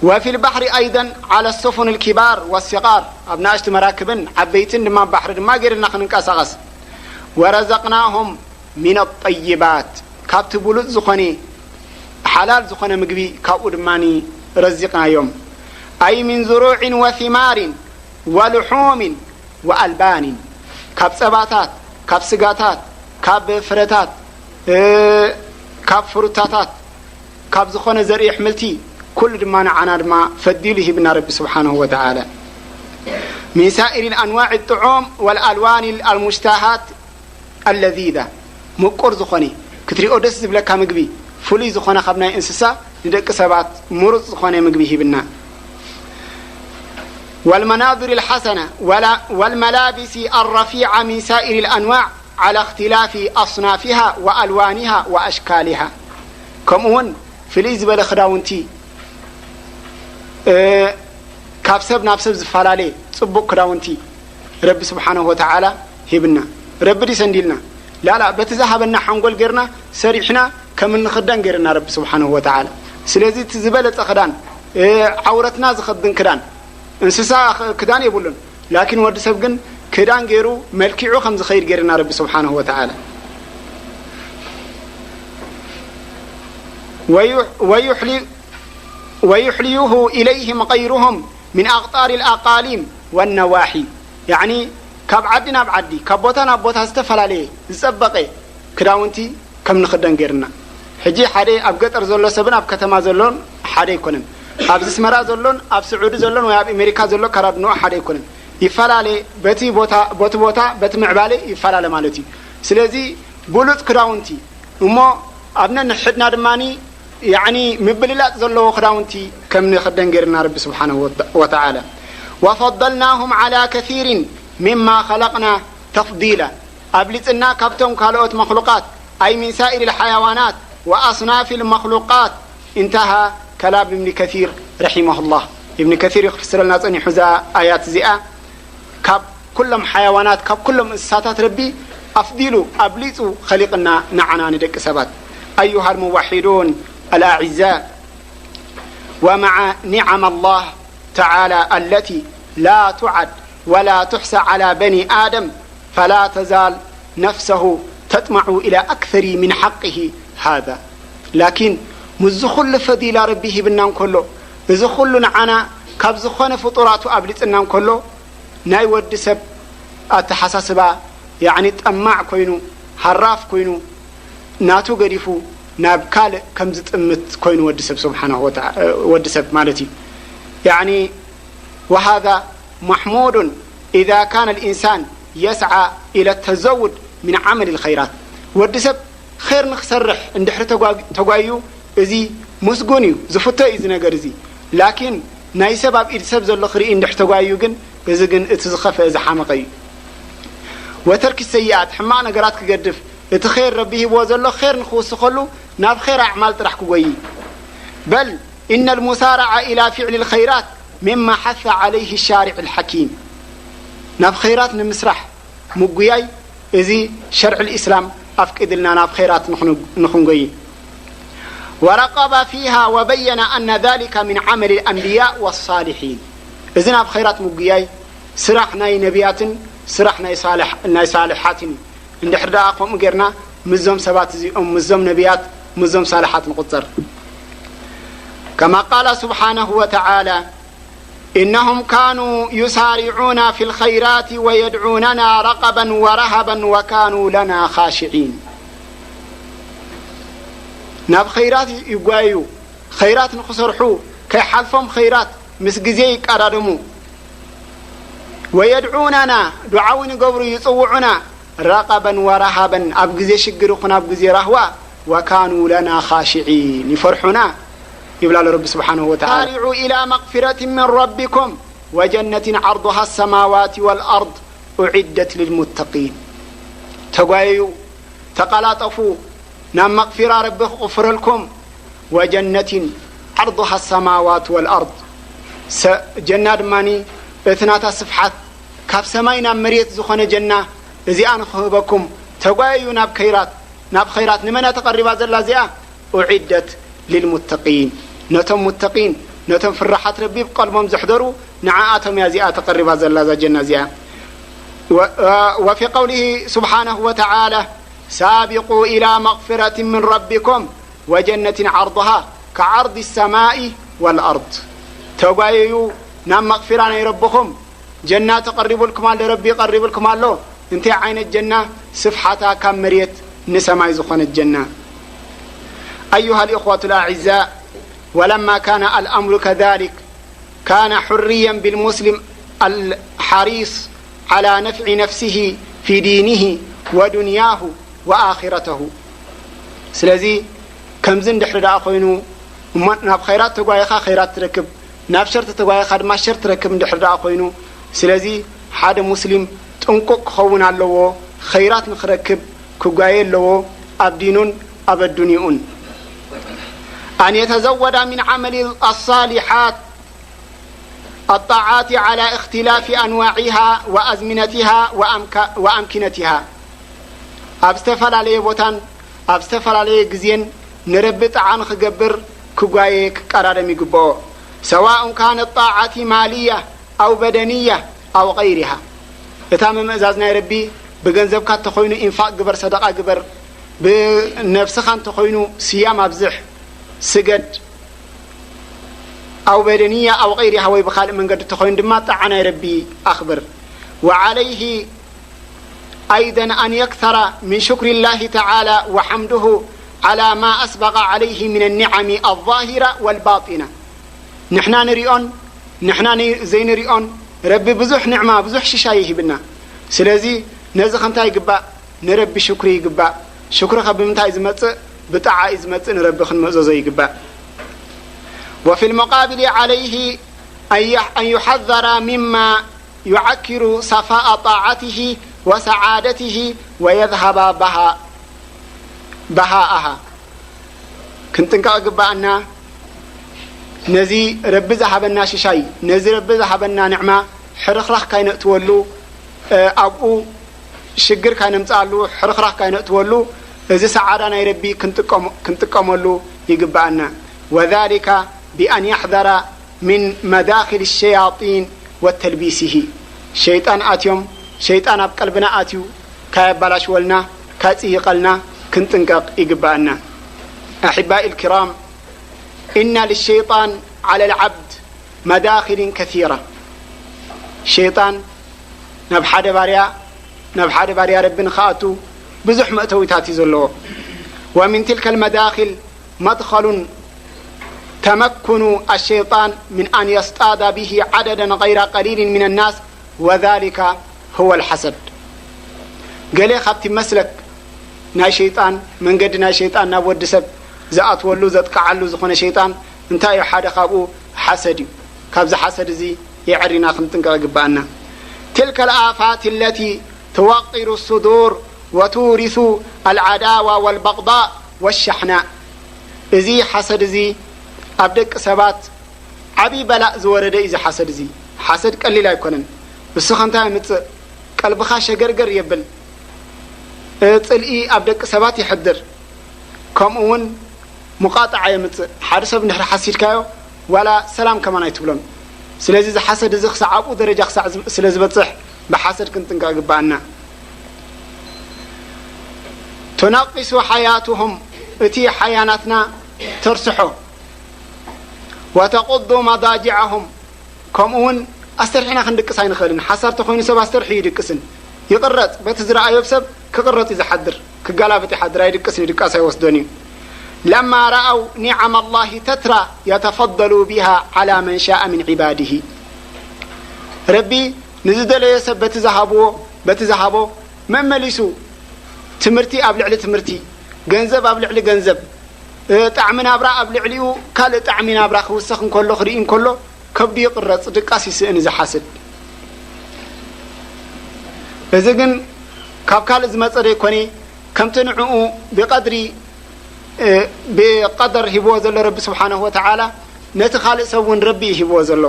وفي البحر أيضا على السفن الكبار والصغار، ኣብ ንኣሽቱ መራክብን ዓበይትን ድማ ባሕሪ ድማ ገይርና ክንንቀሳቐስ። ورزقناهم من الطيبات، ካብቲ ብሉጽ ዝኾነ ሓላል ዝኾነ ምግቢ ካብኡ ድማ ረዚቕናዮም። أي من زروع وثمار ولحوم وألبان، ካብ ጸባታት፣ ካብ ስጋታት፣ ካብ ፍረታት፣ እ፣ ካብ ፍሩታታት፣ ካብ ዝኾነ ዘርኢ ኣሕምልቲ ኩሉ ድማ ንዓና ድማ ፈዲሉ ሂብና ረቢ ስብሓንሁ ወተዓላ። من سائر الأنواع الطعوم والألوان المشتهاة اللذيذة، ምቁር ዝኾነ ክትሪኦ ደስ ዝብለካ ምግቢ፣ ፍሉይ ዝኾነ ካብ ናይ እንስሳ ንደቂ ሰባት ምሩፅ ዝኾነ ምግቢ ሂብና። والمناظر الحسنة ولا- والملابس الرفيعة من سائر الأنواع على اختلاف أصنافها وألوانها وأشكالها، ከምኡ እውን ፍልይ ዝበለ ክዳውንቲ እ፣ ካብ ሰብ ናብ ሰብ ዝፈላለየ ጽቡቕ ክዳውንቲ ረቢ ስብሓንሁ ወተዓላ ሂብና። ረቢ ድዩ ሰንዲልና? ላላ፣ በቲ ዝሃበና ሓንጎል ጌርና ሰሪሕና ከም እንኽደን ጌርና ረቢ ስብሓንሁ ወተዓላ። ስለዚ እቲ ዝበለጸ ክዳን፣ እ፣ ዓውረትና ዝኸድን ክዳን፣ እንስሳ ኽ-፣ ክዳን የብሉን። ላኪን ወዲ ሰብ ግን ክዳን ገይሩ መልኪዑ ከም ዝኸይድ ገይርና ረቢ ስብሓንሁ ወተዓላ። ወዩ-፣ ወዩሕሊ-፣ ወዩሕልዩሁ ኢለይህም ገይሩሁም ሚን ኣቕጣር ልኣቃሊም ወነዋሒ። ያዕኒ ካብ ዓዲ ናብ ዓዲ፣ ካብ ቦታ ናብ ቦታ ዝተፈላለየ ዝጸበቐ ክዳውንቲ ከም ንኽደን ገይርና። ሕጂ ሓደ ኣብ ገጠር ዘሎ ሰብን ኣብ ከተማ ዘሎን ሓደ ኣይኮነን። ኣብ ኣስመራ ዘሎን ኣብ ስዑዲ ዘሎን ወይ ኣብ ኣሜሪካ ዘሎ ኣከዳድንኡ ሓደ ኣይኮነን። ይፈላለ፣ በቲ ቦታ፣ በቲ ቦታ፣ በቲ ምዕባለ ይፈላለ ማለት እዩ። ስለዚ ብሉጽ ክዳውንቲ እሞ ኣብ ነንሕድና ድማ ያዕኒ ምብልላጽ ዘለዎ ክዳውንቲ ከም ንኽደን ገይርና ረቢ ስብሓንሁ ወተ-፣ ወተዓላ። ወፈضልናሁም ዓላ ከሲሪን ሚማ ኸለቅና ተፍዲላ። ኣብሊጽና ካብቶም ካልኦት መኽሉቃት፣ ኣይ ሚን ሳኢር ልሓያዋናት ወኣስናፍ ልመኽሉቃት። እንተሃ ከላም እብኒ ከሲር ረሒመሁላህ። እብኒ ከሲር ይኽፍስረልና ጸኒሑ እዛ ኣያት እዚኣ። ካብ ኩሎም ሓያዋናት፣ ካብ ኩሎም እንስሳታት ረቢ ኣፍዲሉ ኣብሊጹ ኸሊቕና ንዓና ንደቂ ሰባት። أيها الموحدون الأعزاء، ومع نعم الله تعالى التي لا تعد ولا تحصى على بني آدم، فلا تزال نفسه تطمع إلى أكثر من حقه هذا. ላኪን ምስዚ ኩሉ ፈዲላ ረቢ ሂብና እንከሎ፣ እዚ ኩሉ ንዓና ካብ ዝኾነ ፍጡራቱ ኣብሊጽና እንከሎ፣ ናይ ወዲ ሰብ ኣተሓሳስባ፣ ያዕኒ ጠማዕ ኮይኑ፣ ሃራፍ ኮይኑ፣ ናቱ ገዲፉ ናብ ካልእ ከም ዝጥምት ኮይኑ ወዲ ሰብ ስብሓናሁ ወተዓ-፣ ወዲ ሰብ ማለት እዩ። ያዕኒ፣ وهذا محمود إذا كان الإنسان يسعى إلى التزود من عمل الخيرات። ወዲ ሰብ ኸይር ንኽሰርሕ እንድሕሪ ተጓ-፣ ተጓዩ፣ እዚ ምስጉን እዩ፣ ዝፍቶ እዩ እዚ ነገር እዚ። ላኪን ናይ ሰብ ኣብ ኢድ ሰብ ዘሎ ክርኢ እንድሕሪ ተጓዩ ግን፣ እዚ ግን እቲ ዝኸፍአ ዝሓመቐ እዩ። ወተርኪ ሰይኣት፣ ሕማቕ ነገራት ክገድፍ፣ እቲ ኸይር ረቢ ሂብዎ ዘሎ ኸይር ንኽውስኸሉ ናብ ኸይር ኣዕማል ጥራሕ ክጎይ። በል إن المسارعة إلى فعل الخيرات مما حث عليه الشارع الحكيم. ናብ ኸይራት ንምስራሕ ምጉያይ፣ እዚ ሸርዕ ልእስላም ኣፍቂድልና ናብ ኸይራት ንኽን-፣ ንኽንጎይ። ورغب فيها وبين أن ذلك من عمل الأنبياء والصالحين. እዚ ናብ ኸይራት ምጉያይ ስራሕ ናይ ነቢያትን ስራሕ ናይ ሳልሕ-፣ ናይ ሳልሓትን እዩ። እንድሕር ደኣ ከምኡ ጌርና ምስዞም ሰባት እዚኦም፣ ምስዞም ነቢያት፣ ምስዞም ሳልሓት ንቑጸር። كما قال سبحانه وتعالى إنهم كانوا يسارعون في الخيرات ويدعوننا رغبا ورهبا وكانوا لنا خاشعين. ናብ ኸይራት ይጓየዩ፣ ኸይራት ንኽሰርሑ ከይሓልፎም ኸይራት ምስ ግዜ ይቀዳደሙ። ويدعوننا፣ ዱዓ እውን ይገብሩ፣ ይጽውዑና። رغبا ورهبا، ኣብ ግዜ ሽግር ይኹን ኣብ ግዜ ራህዋ። وكانوا لنا خاشعين، ይፈርሑና ይብል ኣሎ ረቢ ስብሓንሁ ወተዓላ። سارعوا إلى مغفرة من ربكم وجنة عرضها السماوات والأرض أعدت للمتقين. ተጓየዩ፣ ተቐላጠፉ፣ ናብ መቕፊራ ረቢ ክቕፍረልኩም። وجنة عرضها السماوات والأرض። ሰ-፣ ጀና ድማኒ እቲ ናታ ስፍሓት ካብ ሰማይ ናብ መሬት ዝኾነ ጀና እዚኣ ንኽህበኩም ተጓየዩ ናብ ከይራት፣ ናብ ኸይራት። ንመን እያ ተቐሪባ ዘላ እዚኣ? أعدت للمتقين። ነቶም ሙተቂን፣ ነቶም ፍራሓት ረቢ ብቀልቦም ዘሕደሩ ንዓኣቶም እያ እዚኣ ተቐሪባ ዘላ እዛ ጀና እዚኣ። ወ-፣ ወፊ ቀውሊሂ ስብሓነሁ ወተዓላ ሳቢቁ ኢላ መቕፊረትን ምን ረቢኩም ወጀነትን ዓርዱሃ ከዓርዲ ሰማኢ ወልኣርድ። ተጓየዩ ናብ መቕፊራ ናይ ረብኹም፣ ጀና ተቐሪቡልኩም ኣሎ፣ ረቢ ይቐሪብልኩም ኣሎ። እንታይ ዓይነት ጀና? ስፍሓታ ካብ መሬት ንሰማይ ዝኾነት ጀና። أيها الإخوة الأعزاء، ولما كان الأمر كذلك، كان حريا بالمسلم الحريص على نفع نفسه في دينه ودنياه وآخرته. ስለዚ ከምዚ እንድሕሪ ደኣ ኮይኑ፣ እሞ ናብ ኸይራት ተጓይኻ ኸይራት ትረክብ፣ ናብ ሸርት ተጓይኻ ድማ ሸርት ትረክብ እንድሕሪ ደኣ ኮይኑ፣ ስለዚ ሓደ ሙስሊም ጥንቁቕ ክኸውን ኣለዎ። ኸይራት ንኽረክብ ክጓየ ኣለዎ፣ ኣብ ዲኑን ኣብ ኣዱንይኡን። أن يتزود من عمل الصالحات الطاعات على اختلاف أنواعها وأزمنتها وأمك-، وأمكنتها. ኣብ ዝተፈላለየ ቦታን ኣብ ዝተፈላለየ ግዜን ንረቢ ጣዓ ንኽገብር ክጓየ ክቀዳደም ይግብኦ። سواء كانت طاعة مالية أو بدنية أو غيرها. እታ ምምእዛዝ ናይ ረቢ ብገንዘብካ እንተኾይኑ ኢንፋቅ ግበር፣ ሰደቃ ግበር፣ ብነብስኻ እንተኾይኑ ስያም ኣብዝሕ፣ ስገድ፣ أو بدنية أو غيرها، ወይ ብኻልእ መንገዲ እንተኾይኑ ድማ ጣዓ ናይ ረቢ ኣኽብር። وعليه أيضا أن يكثر من شكر الله تعالى وحمده على ما أسبغ عليه من النعم الظاهرة والباطنة. ንሕና ንሪኦን ንሕና ን-፣ ዘይንሪኦን ረቢ ብዙሕ ንዕማ፣ ብዙሕ ሽሻይ ይህብና። ስለዚ ነዚ ኸ እንታይ ይግባእ? ንረቢ ሽኩሪ ይግባእ። ሽኩሪ ኸ ብምንታይ እዩ ዝመጽእ? ብጣዓ እዩ ዝመጽእ። ንረቢ ክንምእዘዞ ይግባእ። وفي المقابل عليه أن يح-، أن يحذر مما يعكر صفاء طاعته وسعادته ويذهب بها-، بهاءها. ክንጥንቀቕ ይግባኣና። ነዚ ረቢ ዝሃበና ሽሻይ፣ ነዚ ረቢ ዝሃበና ንዕማ ሕርኽራኽ ካይነእትወሉ፣ እ፣ ኣብኡ ሽግር ካይነምጽኣሉ፣ ሕርኽራኽ ካይነእትወሉ፣ እዚ ሰዓዳ ናይ ረቢ ክንጥቀሞ-፣ ክንጥቀመሉ ይግባኣና። وذلك بأن يحذر من مداخل الشياطين وتلبيسه. ሸይጣን ኣትዮም፣ ሸይጣን ኣብ ቀልብና ኣትዩ ካየባላሽወልና፣ ካጽይቐልና ክንጥንቀቕ ይግባኣና። أحبائي الكرام، إن للشيطان على العبد مداخل كثيرة. ሸይጣን ናብ ሓደ ባርያ፣ ናብ ሓደ ባርያ ረቢ ንኽኣቱ ብዙሕ መእተዊታት እዩ ዘለዎ። ومن تلك المداخل مدخل تمكن الشيطان من أن يصطاد به عددا غير قليل من الناس، وذلك هو الحسد. ገለ ካብቲ መስለክ ናይ ሸይጣን፣ መንገዲ ናይ ሸይጣን ናብ ወዲ ሰብ ዝኣትወሉ፣ ዘጥቅዓሉ ዝኾነ ሸይጣን እንታይ እዩ? ሓደ ካብኡ ሓሰድ እዩ። ካብዚ ሓሰድ እዚ የዕሪና ክንጥንቀቕ ይግባኣና። تلك الآفات التي توقر الصدور وتورث العداوة والبغضاء والشحناء. እዚ ሓሰድ እዚ ኣብ ደቂ ሰባት ዓብዪ በላእ ዝወረደ እዩ። እዚ ሓሰድ እዚ፣ ሓሰድ ቀሊል ኣይኮነን። እሱ ኸ እንታይ የምጽእ? ቀልብኻ ሸገርገር የብል። እ፣ ጽልኢ ኣብ ደቂ ሰባት ይሕድር። ከምኡ እውን ሙቃጣዓ የምጽእ። ሓደ ሰብ እንድሕር ሓሲድካዮ ዋላ ሰላም ከማን ኣይትብሎን። ስለዚ እዚ ሓሰድ እዚ ክሳዕ ኣብኡ ደረጃ ክሳዕ ዝ-፣ ስለ ዝበጽሕ ብሓሰድ ክንጥንቀቕ ይግባኣና። تنقص حياتهم، እቲ ሓያናትና ተርስሖ። وتقض مضاجعهم، ከምኡ እውን ኣስተርሒና ክንድቅስ ኣይንኽእልን። ሓሳር ተኾይኑ ሰብ ኣስተርሒ ይድቅስን ይቕረጽ። በቲ ዝረኣዮ ሰብ ክቕረጽ እዩ ዝሓድር፣ ክገላበጥ ይሓድር፣ ኣይድቅስን፣ ይድቃስ ኣይወስዶን እዩ። لما رأوا نعم الله تترى يتفضل بها على من شاء من عباده። ረቢ ንዝደለዮ ሰብ በቲ ዝሃብዎ፣ በቲ ዝሃቦ መመሊሱ ትምህርቲ ኣብ ልዕሊ ትምህርቲ፣ ገንዘብ ኣብ ልዕሊ ገንዘብ፣ እ፣ ጣዕሚ ናብራ ኣብ ልዕሊኡ ካልእ ጣዕሚ ናብራ ክውሰኽ እንከሎ፣ ክርኢ እንከሎ ከብዱ ይቕረጽ፣ ድቃስ ይስእን እዚ ሓስድ። እዚ ግን ካብ ካልእ ዝመጸ ደይኮነ፣ ከምቲ ንዕኡ ብቐድሪ፣ እ፣ ብቐደር ሂብዎ ዘሎ ረቢ ስብሓነሁ ወተዓላ፣ ነቲ ካልእ ሰብ እውን ረቢ እዩ ሂብዎ ዘሎ።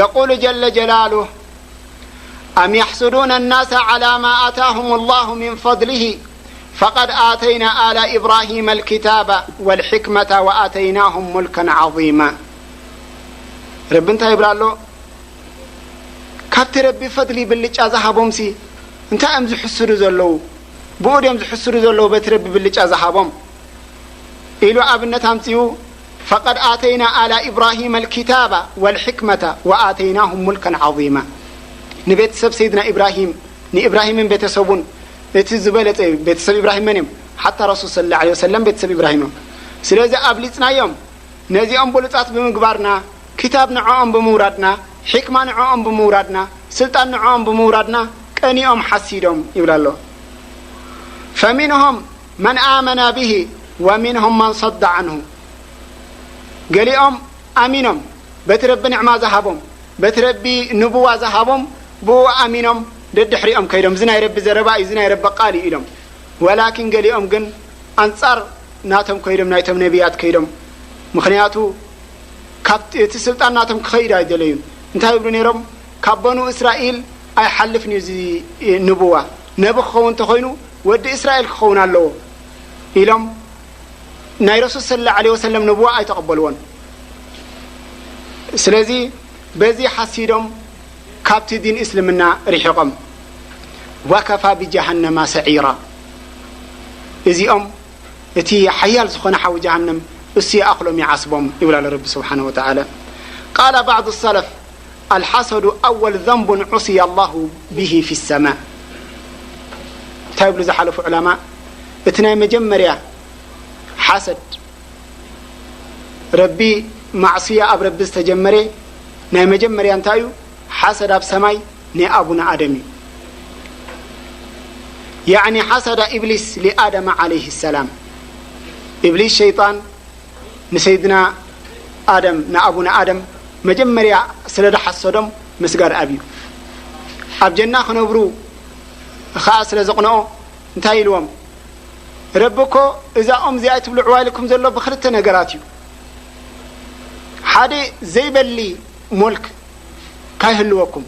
يقول جل جلاله: أم يحسدون الناس على ما آتاهم الله من فضله فقد آتينا آل إبراهيم الكتاب والحكمة وآتيناهم ملكا عظيما. ረቢ እንታይ ይብል ኣሎ? ካብቲ ረቢ ፈድሊ ብልጫ ዝሃቦምሲ እንታይ እዮም ዝሕስዱ ዘለዉ? ብኡ ድዮም ዝሕስዱ ዘለዉ በቲ ረቢ ብልጫ ዝሃቦም? ኢሉ ኣብነት ኣምጺኡ፣ ፈቀድ ኣተይና ኣላ ኢብራሂም ኣልኪታባ ወልሕክመታ ወኣተይናሁም ሙልከን ዓዚማ። ንቤተሰብ ሰይድና ኢብራሂም፣ ንኢብራሂምን ቤተሰቡን እቲ ዝበለጸ እዩ። ቤተሰብ ኢብራሂም መን እዮም? ሓታ ረሱል ሰለላሁ ዐለይሂ ወሰለም ቤተሰብ ኢብራሂም እዮም። ስለዚ ኣብሊጽናዮም። ነዚኦም ብሉጻት ብምግባርና፣ ክታብ ንዕኦም ብምውራድና፣ ሕክማ ንዕኦም ብምውራድና፣ ስልጣን ንዕኦም ብምውራድና ቀኒኦም ሓሲዶም ይብል ኣሎ። ፈሚንሆም መን ኣመና ብሂ ወሚንሆም መን ሰዳ ዓንሁ። ገሊኦም ኣሚኖም፣ በቲ ረቢ ንዕማ ዝሃቦም፣ በቲ ረቢ ንቡዋ ዝሃቦም፣ ብኡ ኣሚኖም ደድሕሪኦም ከይዶም፣ እዚ ናይ ረቢ ዘረባ እዩ፣ እዚ ናይ ረቢ ቃል እዩ ኢሎም። ወላኪን ገሊኦም ግን ኣንጻር ናቶም ከይዶም፣ ናይቶም ነቢያት ከይዶም። ምኽንያቱ ካብ እቲ ስልጣን ናቶም ክኸይድ ኣይደለዩን። እንታይ ይብሉ ነይሮም? ካብ በኑ እስራኤል ኣይሓልፍን እዩ እዚ ንቡዋ። ነቢ ክኸውን እንተኾይኑ ወዲ እስራኤል ክኸውን ኣለዎ ኢሎም ናይ ረሱል ሰለላሁ ዐለይሂ ወሰለም ንቡዋ ኣይተቐበልዎን። ስለዚ በዚ ሓሲዶም ካብቲ ዲን እስልምና ርሒቖም። ወከፋ ብጀሃነማ ሰዒራ። እዚኦም እቲ ሓያል ዝኾነ ሓዊ ጀሃነም እሱ ይኣኽሎም ይዓስቦም ይብል ኣሎ ረቢ ስብሓነ ወተዓላ። ቃለ ባዕዱ ሰለፍ፣ ኣልሓሰዱ ኣወል ዘንቡን ዑስየ ኣላሁ ብሂ ፊ ሰማ። እንታይ ይብሉ ዝሓለፉ ዑለማ? እቲ ናይ መጀመርያ ሓሰድ ረቢ፣ ማዕስያ ኣብ ረቢ ዝተጀመረ ናይ መጀመርያ እንታይ እዩ? ሓሰድ ኣብ ሰማይ ናይ ኣቡና ኣደም እዩ። ያዕኒ ሓሰዳ ኢብሊስ ሊኣደም ዓለይሂ ሰላም። ኢብሊስ ሸይጣን ንሰይድና ኣደም፣ ንኣቡና ኣደም መጀመርያ ስለ ዝሓሰዶም ምስጋድ ኣብዩ። ኣብ ጀና ክነብሩ ኸዓ ስለ ዘቕንኦ እንታይ ኢልዎም? ረቢ እኮ እዛ ኦም እዚኣ ትብልዕዋ ኢልኩም ዘሎ ብኽልተ ነገራት እዩ። ሓደ ዘይበሊ ሞልክ ካይህልወኩም፣